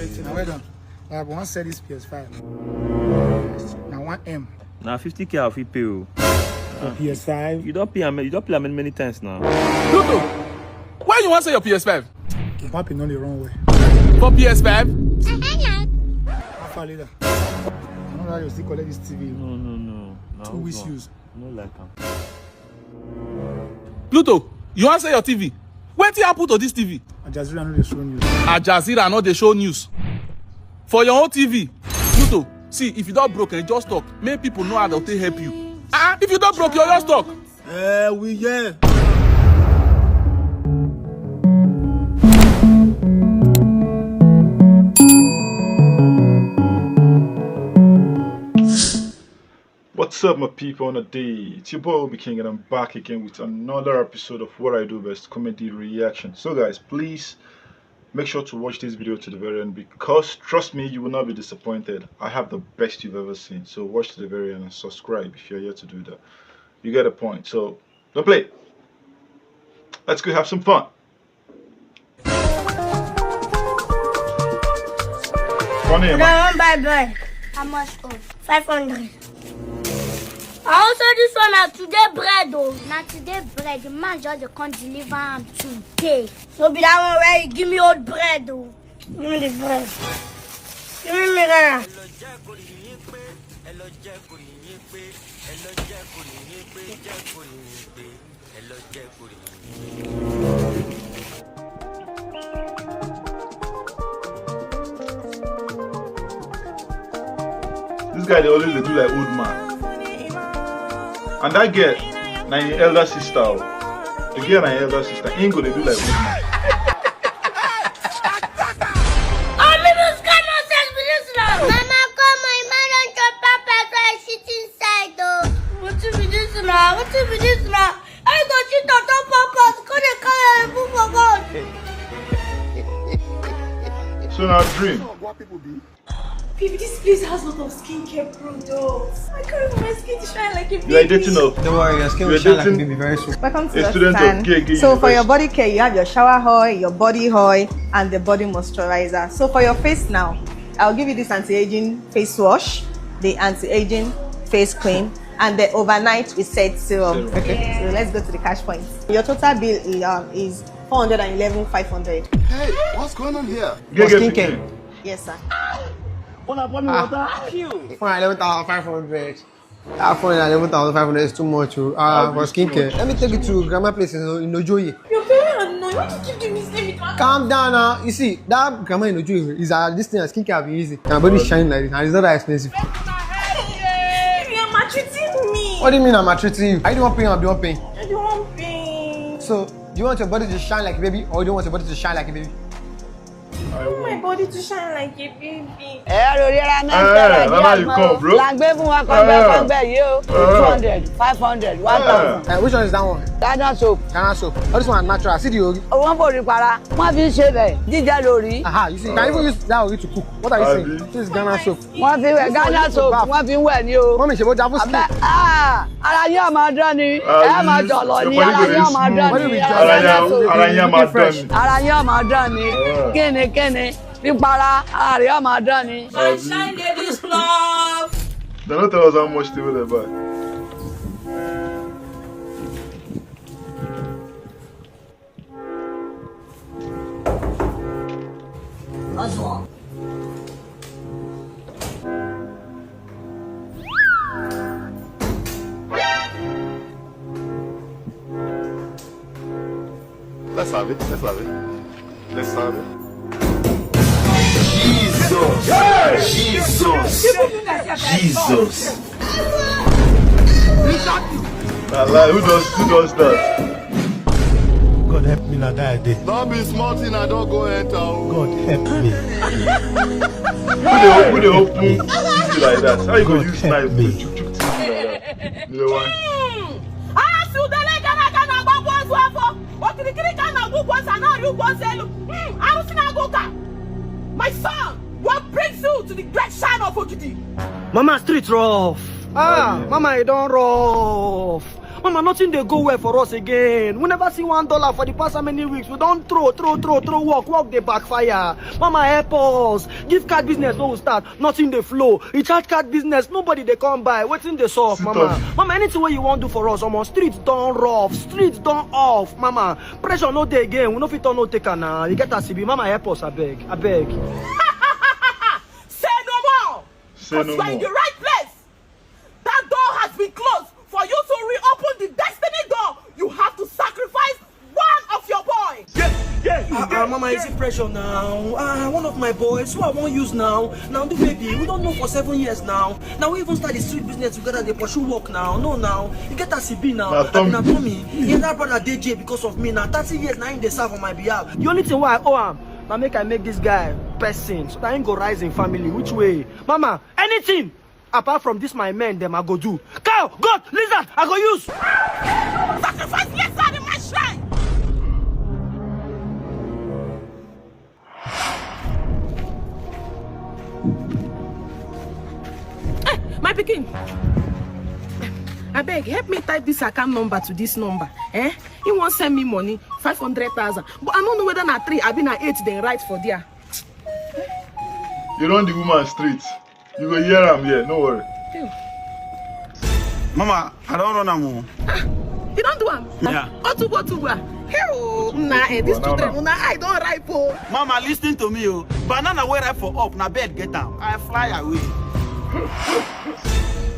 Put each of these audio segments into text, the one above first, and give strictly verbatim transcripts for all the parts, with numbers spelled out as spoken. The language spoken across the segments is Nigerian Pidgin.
Now, well done. I want to sell this P S five. Now, one M. Na fifty k I fit pay o. For P S five. You don pay am, you don play am many many times now. Pluto, why you wan sell your P S five? The papi no dey run well. For P S five? How far later? I don't know how you still collect this T V. No, no, no. Na Two weeks hold on. use. No like am. Pluto, you wan sell your T V? Wetin happen to this T V? Al Jazeera no dey show news. Al Jazeera no dey show news. For your own T V, Pluto, see, if you don broke, eh, just talk. Make people know how to take help you. Ah, if you don broke, you just talk. Eh, we here. What's up, my people, on the day? It's your boy Obi King, and I'm back again with another episode of What I Do Best Comedy Reaction. So, guys, please make sure to watch this video to the very end, because trust me, you will not be disappointed. I have the best you've ever seen. So, watch to the very end and subscribe if you're yet to do that. You get a point. So, don't play. Let's go have some fun. Funny, Una man. Wan buy bread? How much own? Five hundred. Also, this one na today bread o. Na today bread, the man just dey come deliver am today. No be that one where you give me old bread o. Give me the bread. Give me mineral. This guy, they always dey do like old man. And that girl, na him elder sister. Oh. The girl, na him elder sister. He go dey do like old man. Mama, come on, man don chop pepper, so I shit inside o. Wetin be this now? Wetin be this now? I go shit on top purpose, go dey carry am put for body. So now dream. Baby, this place has a lot of skincare products. I can't wait for my skin to shine like a baby. You are dating of. Don't worry, your skin You will are shine like a dating baby very soon. Welcome to a the student stand. of K K So for your University. Body care, you have your shower oil, your body oil, and the body moisturizer. So for your face now, I'll give you this anti-aging face wash, the anti-aging face cream, and the overnight reset serum. Serum. Okay. So let's go to the cash point. Your total bill is, um, is four hundred and eleven five hundred. Hey, what's going on here? Get, For get skincare. pikin. Yes, sir. Four hundred eleven thousand five hundred. That four hundred eleven thousand five hundred is too much. Oh. Uh, Ah, for it's too skincare. Much. Let me take you to grandma place in, in Ojoye. You're very annoying. Why do you keep doing this? Let me talk. Calm down now. You see, that grandma in Ojoye is uh, this thing, skincare have been easy. My body is shining like this, and it's not that expensive. You're maltreating me. What do you mean I'm maltreating you? Are you the one paying or the one paying? I don't want pain. So, do you want your body to shine like a baby, or you don't want your body to shine like a baby? I want my body to shine like a baby. Ẹ lórí ara náà Eh, tẹ́lẹ̀ bàbá díẹ̀ yìí mọ́. kàn, bro. Là ń gbé fún wọn kọ́ngbẹ́ Eh. kọ́ngbẹ́ yìí o. Two hundred, five hundred, one thousand. Uh, which one is that one? Ghana soap. Ghana soap. Oh, this one natural. See the ori. Wọ́n fò ní para. Wọ́n fi ń ṣe bẹ̀. Jíjẹ lórí. Aha, you see, you can even use that ori to cook. What are you Abi. saying? This is Ghana soap. Wọ́n fi wẹ̀ Ghana soap. Wọ́n fi ń wẹ̀ ní o. Mommy, she bought Java skin. Abẹ́ ah, ara yín ọmọ dán ni. Ah, Ẹ máa you- jọ̀lọ̀ your ni. body Ara go yín dey ọmọ smooth. dán Body ni. will be Ẹ Ara Ghana yẹn, soap. ara yẹn máa dán ni. Ara yín ọmọ dán ni. Yeah. Kíni kíni. Pípara. Ara yín ọmọ dán ni. Abi. Shine ladies club. They don't tell us how much they will buy. Let's have it. Let's have it. Let's have it. Jesus. Jesus. Jesus. Nah lie, who does who does that? God help me na die day. Don't be smart in I don't go enter. Oh. God help me. Who dey who dey open T V like that? How you go God use help knife me. to chook chook T V like that? You know why? Asudele gana gana gbogbo ozu afọ. Okirikiri ka na-agwụ ụgwọ nsọ, na-arị ụgwọ nsọ elu. Mm, arụsị na-agụ ụka. My son, what brings you to the great shrine of Ogidi? Mama, street rough. Ah, mama, e don rough. Mama, nothing dey go well for us again. We never see one dollar for the past how many weeks. We don throw, throw, throw, throw work. Work dey backfire. Mama, help us. Gift card business no will start. Nothing dey flow. Recharge card business, nobody dey come buy. Wetin dey sup, Mama? Mama, anything wey you wan do for us, omo, street don rough. Street don off, Mama. Pressure no dey again. We no fit turn no taker na. You get as e be. Mama, help us, abeg. Abeg. Say no more. Say no more. Because you are in the right place. That door has been closed. For you to reopen the destiny door, you have to sacrifice one of your boys. Yes, yes, Ah, ah, Mama, is it pressure now? Ah, one of my boys, who I wan use now? Now, the baby, we don know for seven years now. Now, we even start the street business together, dey pursue work now. No, now, you get as e be now. Na I be Tommy. Na Tommy. He and that brother dey jail because of me now. Thirty years na him dey serve on my behalf. The only thing wey I owe am na make I make this guy person, so that him go rise in family. Which way? Mama, anything apart from this my men dem I go do. Cow, goat, lizard, I go use. Sacrifice lizard in my shrine. Eh, my pikin, abeg, help me type this account number to this number. Eh? He wan send me money, five hundred thousand. But I no know whether na three, abi na eight dem write for there. You run the woman straight. You go hear am here, no worry. Mama, I don run am o. You don do am? Yeah. Otubo otubo. Hey o, na eh, this children, una eye don ripe o. Mama, listen to me o. Banana wey ripe for up, na bird get am. I fly away.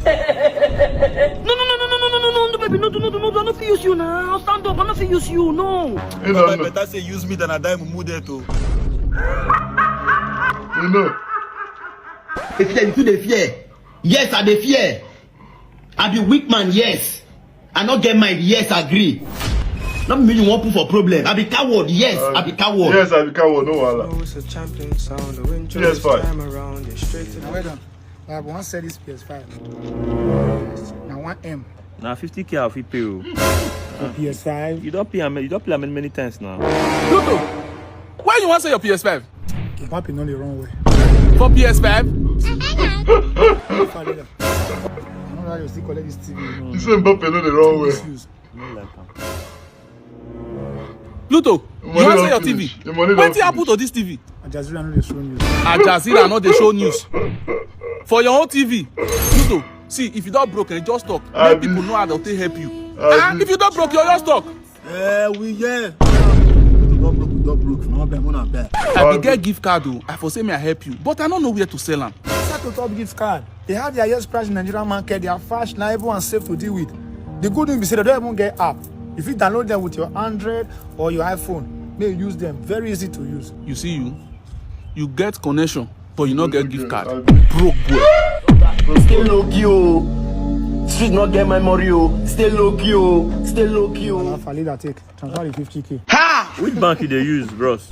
No, no, no, no, no, no, no, no, no, no, baby, no, do, no, do, no, do, I no fit use you now. Stand up, I no fit use you, no. You don't know. Better say use me than I die mumu death o. You know. If you too dey fear, yes, I dey fear. I be weak man, yes. I no get mind, yes, I agree. No be me you wan put for problem. I be coward, yes, I be coward. Yes, I be coward, no wahala. Know it's a champion sound. The win P S five. Time around. It's straight to Now well done. I have one set this P S five. Now one M. Na fifty k I fit pay o. For P S five. You don pay am, you don play am many many times now. Pluto, why you wan sell your P S five? Mbappe no dey run well. For P S five? Father, I no know how you still collect this T V. You say Mbappe no dey run well. Use. No like am. Pluto, you Money wan don sell your T V? Finish. The money don Wetin happen finish. To this T V? Al Jazeera no dey show news. Al Jazeera no dey show news. For your own T V, Pluto, see, if you don broke, eh, just talk. Make people know how to take help you. Ah, if you don broke, you just talk. Eh, we hear. We don broke, we don broke. No, beg, una beg. I be get gift card o. I for say me I help you, but I no know where to sell am. Sell to top gift card. They have the highest price in Nigerian market. They are fast, reliable, and safe to deal with. The good news be say they don't even get app. You fit download them with your Android or your iPhone. Make you use them. Very easy to use. You see you, you get connection, but you no get gift card. Broke boy. Stay low key o. Street no get memory o. Stay low key o. Stay low key o. Alpha leader take. Transfer the fifty K. Ha! Which bank you dey use, bros?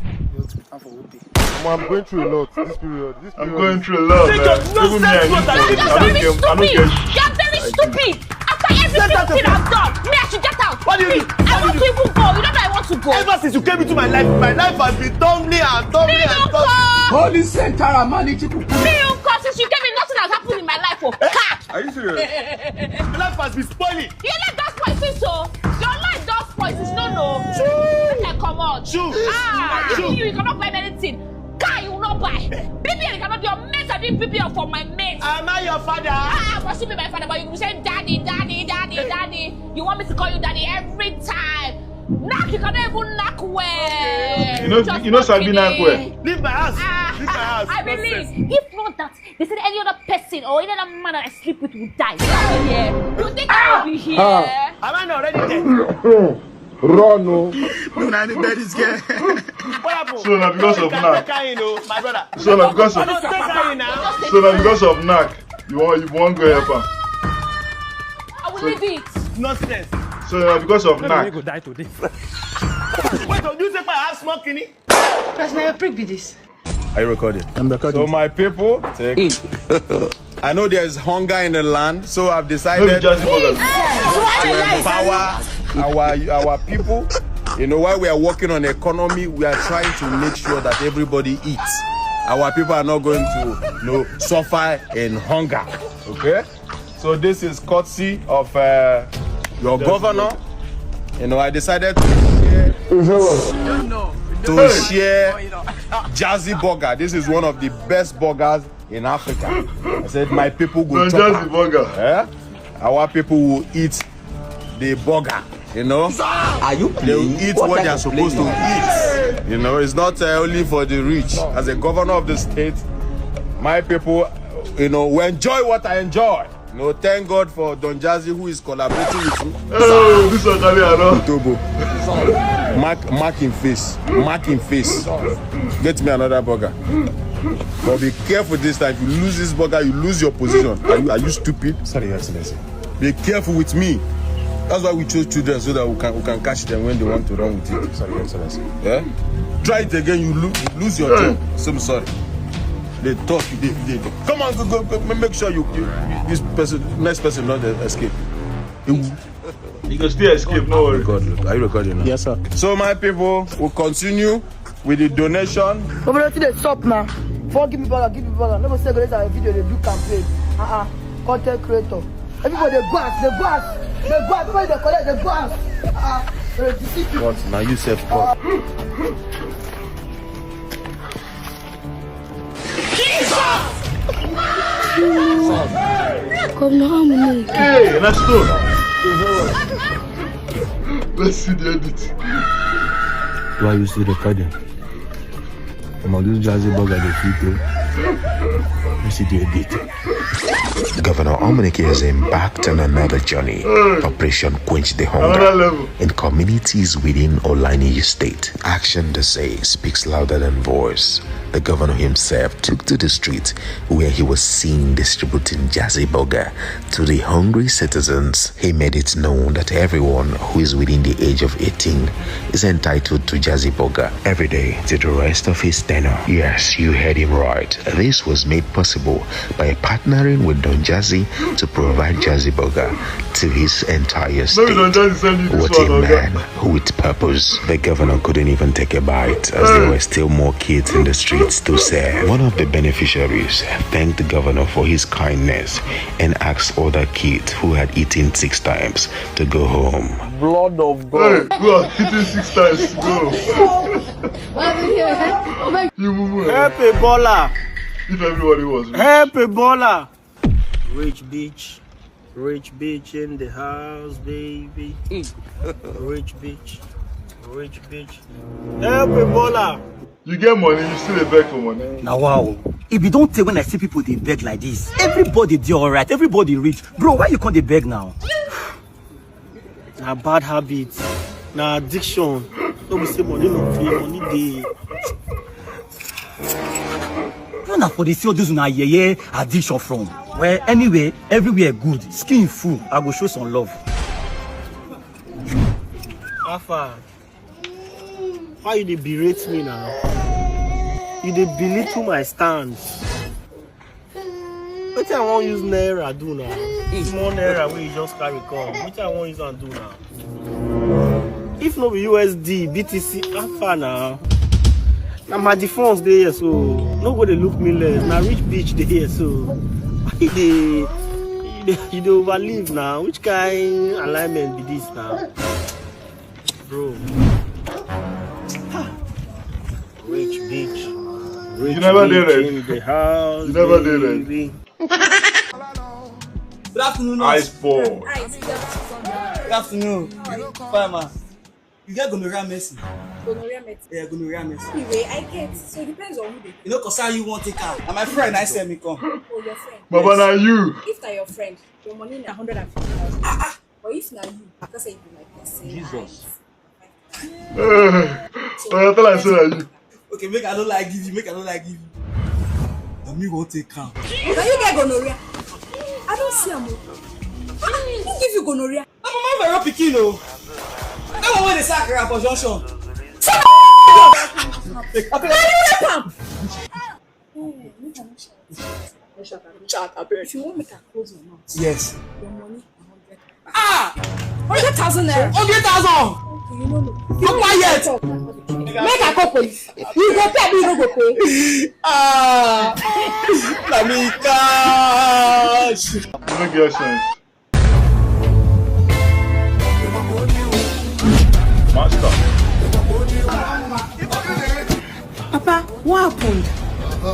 Omo, I'm going through a lot this period. This I'm period going is- through a lot, Think man. of Even me, I nonsense need words to. and I don't very get. I don't stupid. get. You're very stupid. After everything I've done, me I should get out. What do you mean? I want to even go. You know that I want to go. Ever since you came into my life, my life has been tumbling and tumbling and tumbling. Holy Sentara Malichi. Me you cause since you came in, nothing has happened in my life. Oh, car. Are you serious? Life has been spoiling. Your life don spoil since so. Your life don spoil since no no. Make I comot. Ah, if you, you cannot buy anything. Car you will not buy. B B L you cannot do your mate. I didn't B B L for my mate. Am I your father? Ah, ah, but still be my father. But you will say daddy, daddy, daddy, daddy. You want me to call you daddy every time? Knock, you cannot even knock well. You know, Just you know, Sabi knock well. Leave my house. Ah, leave my house. I believe. If not that, they said any other person or any other man that I sleep with will die. Yeah. You think I will be here? Am I not already dead? Run o. No, na any bed is here. What happened? So na because of knack. Take her in, oh, my brother. So na because of. No, take her in now. So na because of knack. You want, you want go help am. I will leave it. Nonsense. So na because of knack. Go die today. Wait, do you take my house small kidney? Person, na your prick be this. Are you recording? I'm recording. So my people, take. I know there's hunger in the land, so I've decided to empower our our people. You know, while we are working on the economy, we are trying to make sure that everybody eats. Our people are not going to, you know, suffer in hunger. Okay? So this is courtesy of uh, Your governor, you know, I decided to share, to share Jazzy Burger. This is one of the best burgers in Africa. I said, my people go Don chop Jazzy am. Burger. Eh? Our people will eat the burger, you know. Are you They will playing? Eat What what they type are of supposed to playing? Eat. You know, it's not uh, only for the rich. As a governor of the state, my people, you know, will enjoy what I enjoy. You know, thank God for Don Jazzy, who is collaborating with me. Oh, this one, Charlie, I know. Tobo. Mark, mark in face. Mark in face. Get me another burger. But be careful this time. If you lose this burger, you lose your position. Are you, are you stupid? Sorry, Your Excellency. Be careful with me. That's why we chose children, so that we can, we can catch them when they want to run with it. Sorry, Your Excellency. Yeah? Try it again, you, lo- you lose your job. So I'm sorry. They talk, they, they come on, go, go, go, ma- make sure you, you, you this person, next person, not escape. You can still escape, no worry. God, look, are you recording now? Yes, sir. So my people, we'll continue with the donation. But wetin dey sup now? Before give me burger, give me burger. No go say go later video dey do campaign. Uh-uh. Content creator. Everybody dey go out, dey go out, dey go out. Everybody dey collect, dey go out. Uh-uh. They dey deceive people. What? Now you self call. Come now, I'm gonna Hey, that's true. Let's see the edit. Why you still recording? Come on, this Jazzy burger dey fit o. Let's see the edit. Governor Amuneke has embarked on another journey. Operation Quench the Hunger. Another level. In communities within Olanyi State, action, they say, speaks louder than voice. The governor himself took to the street, where he was seen distributing Jazzy burger to the hungry citizens. He made it known that everyone who is within the age of eighteen is entitled to Jazzy burger every day till the rest of his tenure. Yes, you heard him right. This was made possible by partnering with Don Jazzy to provide Jazzy burger to his entire state. What a man with purpose. The governor couldn't even take a bite, as there were still more kids in the streets to serve. One of the beneficiaries thanked the governor for his kindness and asked other kids who had eaten six times to go home. Blood of God. Hey, bro, eating six times to go. You mumu. Help a baller. If everybody was rich. Help a baller. Rich bitch. Rich bitch in the house, baby. Rich bitch. Rich bitch. Help a baller. You get money, you still dey beg for money. Na wow. If you don't take when I see people dey beg like this, everybody dey alright, everybody rich. Bro, why you come dey beg now? Na bad habit, na addiction. No be say money no dey, money dey. No, na for dey see all those una yeye addiction from. Well, anyway, everywhere good, skin full, I go show some love. How far? Why you dey berate me now? You dey belittle my stand. Wetin I wan use naira do now? Small naira wey you just carry come. Wetin I wan use am do now? If no be U S D, B T C, how far now? Na my defense dey here so. No go dey look me less. Na rich bitch dey here so. Why you dey, you dey, you dey overlive now? Which kind alignment be this now? Bro. Rich bitch. Rich You never did bitch it. In the house. You never did it. Baby. Good afternoon, Nurse. Ice ball. Good afternoon. Fine, ma. You get gonorrhea medicine? Gonorrhea medicine. Yeah, gonorrhea medicine. Anyway, I get. So it depends on who they. You know, concern you won't take out. And my friend, I send me come. Oh, your friend. Baba, na you. If na your friend, your money na hundred and fifty thousand. Ah, ah. But if na you, because say you be my person. Jesus. Oya, tell am say na you. Okay, make I no lie give you, make I no lie give you. Na me wan take am. Na you get gonorrhea. I don see am o. Who give you gonorrhea? Na Mama Vero pikin o. That one wey dey sell akara for junction. Shut up! Na you rape am. Chat, abeg. If you want make I close your mouth, yes. Your money na hundred. Ah! Hundred thousand naira. Hundred thousand. Okay, you no know. You quiet. Make I call police. You go pay, you no go pay. Ah! Na me cash. You no get sense. Papa, what happened?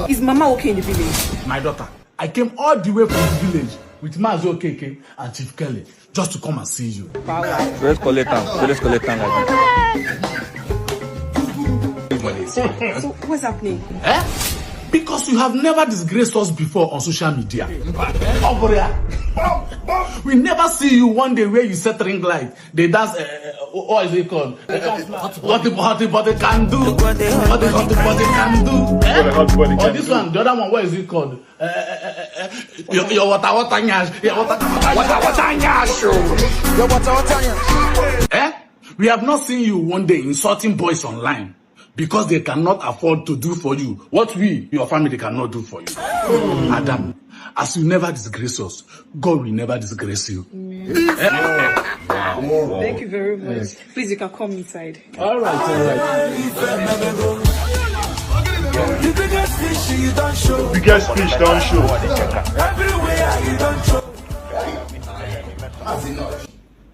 Is Mama okay in the village? My daughter, I came all the way from the village with Mazi Okeke and Chief Kelly just to come and see you. Let's collect time. Let's collect time like this. So, what's happening? Eh? Because you have never disgraced us before on social media. We never see you one day where you set ring light. They dance, uh, what is it called? Uh, what the hot body can do? What the hot body can do? Eh? What the hot body can do. Or this one, the other one, what is it called? Uh, uh, uh, uh, your, your water, water, nyash. Your water, water, water, nyash. Your water, water, nyash. Eh? We have not seen you one day insulting boys online because they cannot afford to do for you what we, your family, cannot do for you. Adam, as you never disgrace us, God will never disgrace you. Thank you very much. Please, you can come inside. All right, all right. The biggest fish you don't show. Biggest fish don't show. Everywhere you don't show.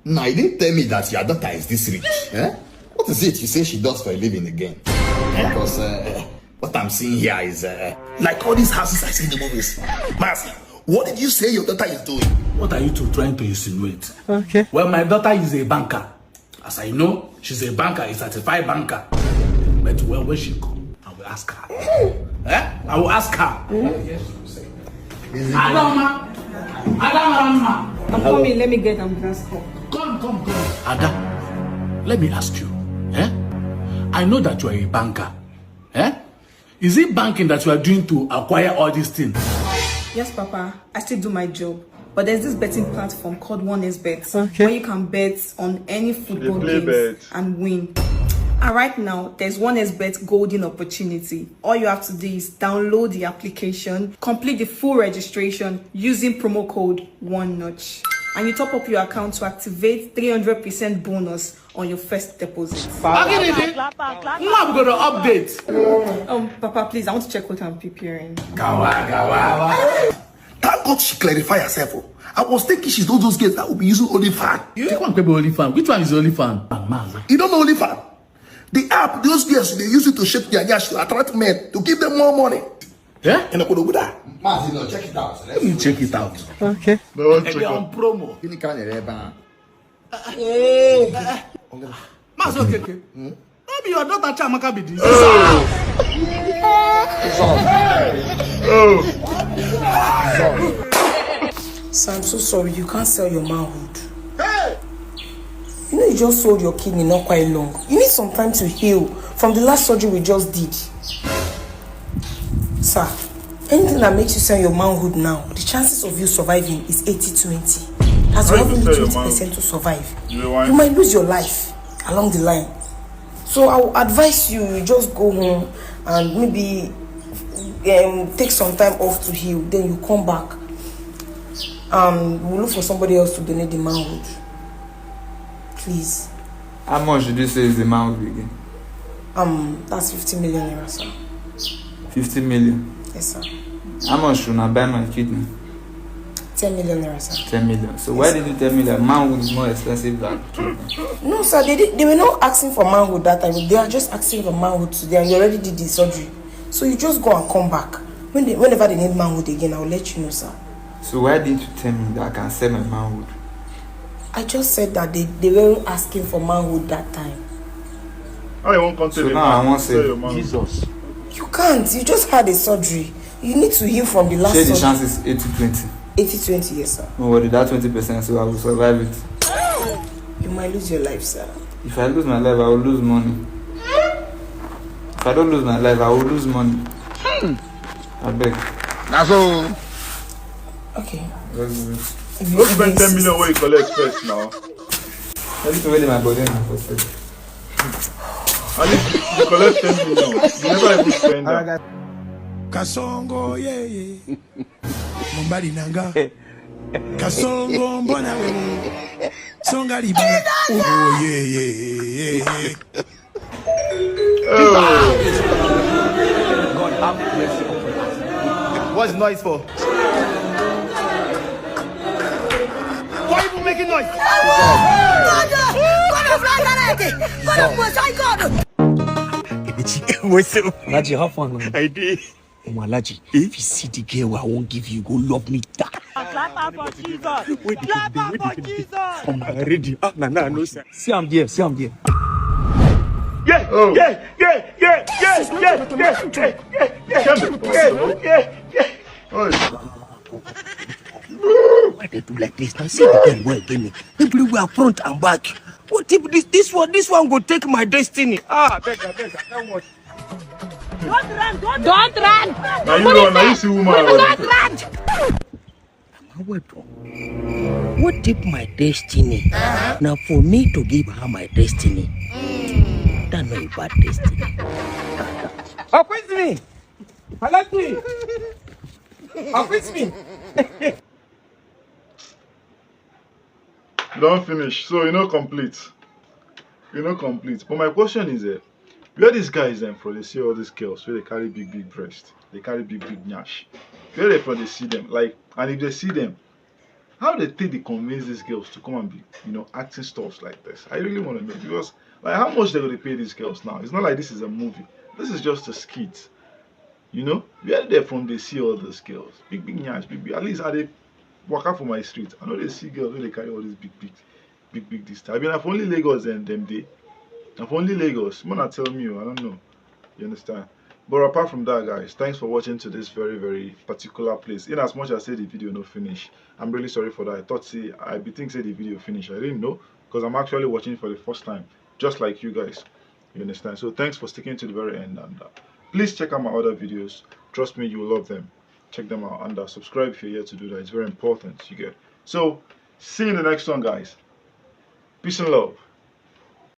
Now, you didn't tell me that your daughter is this rich. Eh? What is it you say she does for a living again? Because uh, what I'm seeing here is uh, like all these houses I see in the movies. Mazi, what did you say your daughter is doing? What are you two trying to insinuate? Okay. Well, my daughter is a banker. As I know, she's a banker, a certified banker. But when, when she come, I will ask her. Eh? I will ask her. Adama, Adama, I'm coming. Let me get a glass cup. Come, come, come. Ada, let me ask you. Eh? I know that you are a banker. Eh? Is it banking that you are doing to acquire all these things? Yes, Papa. I still do my job. But there's this betting platform called One X Bet, okay, where you can bet on any football games and win. And right now, there's One X Bet golden opportunity. All you have to do is download the application, complete the full registration using promo code One Notch. And you top up your account to activate three hundred percent bonus on your first deposit. Agididi, now I'm gonna update. Um, Papa, please, I want to check what I'm preparing. Gawa, gawa. Thank God she clarify herself. Oh. I was thinking she's those, those girls that will be using OnlyFans. You take one baby OnlyFans. Which one is OnlyFans? Mazi. You don't know OnlyFans? The app, those girls, they use it to shape their yash to attract men, to give them more money. Yeah? And I could do that. Mazi, no, check it out. Let me check it out. Okay. No, check it out. On promo. Kí ni ká lè rẹ bá? Mazi Okeke. No be your daughter Chiamaka be this. So I'm so sorry, you can't sell your manhood. You know you just sold your kidney not quite long. You need some time to heal from the last surgery we just did. Sir, anything that makes you sell your manhood now, the chances of you surviving is eighty twenty. As you have only twenty percent to survive, you might lose your life along the line. So I will advise you, you just go home and maybe um, take some time off to heal. Then you come back. Um, we'll look for somebody else to donate the manhood. Please. How much did you say is the manhood again? Um, that's fifty million naira, sir. Fifty million? Yes, sir. How much should I buy my kidney? Ten million naira, sir. Ten million. So why did you tell me that manhood is more expensive than kidney? No, sir, they, did, they were not asking for manhood that time. They are just asking for manhood today, and you already did the surgery. So you just go and come back. When they, whenever they need manhood again, I'll let you know, sir. So why didn't you tell me that I can sell my manhood? I just said that they, they weren't asking for manhood that time. How you won't come? So now I won't say your manhood. Jesus. You can't. You just had a surgery. You need to heal from the last surgery. Say the chances eighty twenty. Eighty twenty, yes, sir. No worry, that twenty percent, so I will survive it. You might lose your life, sir. If I lose my life, I will lose money. If I don't lose my life, I will lose money. I beg. That's all. Okay. Let's do it. If you spend ten million wey you collect first now. Everything wey dey my body na for sale. At least you collect ten million. You never even spend am. Kasongo, yeah, yeah. Mumbali nanga. Kasongo, mbona we. Songa libala. Oh, yeah, yeah, yeah, yeah. God have mercy upon us. What's noise for? Why you making noise? What's up? Naji, how far now? I did. Oh my Laji, if you see the girl I won't give you, go love me that. Clap am for Jesus. Clap am for Jesus. Oh my ready. Ah, na na no sir. See am there, see am there. Yeah, oh, yeah, yeah, yeah, yeah, yeah, yeah, yeah, yeah, yeah, yeah, yeah, yeah. Why they do like this? Now see the girl wey give me. Everywhere front and back. What if this this one this one go take my destiny? Ah, beg, beg, I can't watch. Don't run, don't run. Now you run, now you see woman. Don't run. Mama, wait, oh. What if my destiny? Now for me to give her my destiny. That no bad destiny. Acquit me. Collect me. Acquit me. You don finish, so you no complete. You no complete. But my question is, eh, where these guys dem from dey see all these girls wey dey carry big big breast, dey carry big big nyash? Where they from dey see them? Like, and if they see them, how they take dey convince these girls to come and be, you know, acting stuffs like this? I really want to know because, like, how much they go dey pay these girls now? It's not like this is a movie. This is just a skit. You know, where they from dey see all these girls? Big big nyash, big big. At least I dey waka for my street. I no dey see girls wey dey carry all these big big, big big this. I mean, na for only Lagos dem dem dey. Na for only Lagos. Mona tell me, oh, I don't know. You understand? But apart from that, guys, thanks for watching to this very very particular place. In as much as say the video no finish, I'm really sorry for that. I thought say I be think say the video finish. I didn't know because I'm actually watching for the first time, just like you guys. You understand? So thanks for sticking to the very end, and uh, please check out my other videos. Trust me, you will love them. Check them out and uh, subscribe if you're yet to do that. It's very important. You get. So see you in the next one, guys. Peace and love.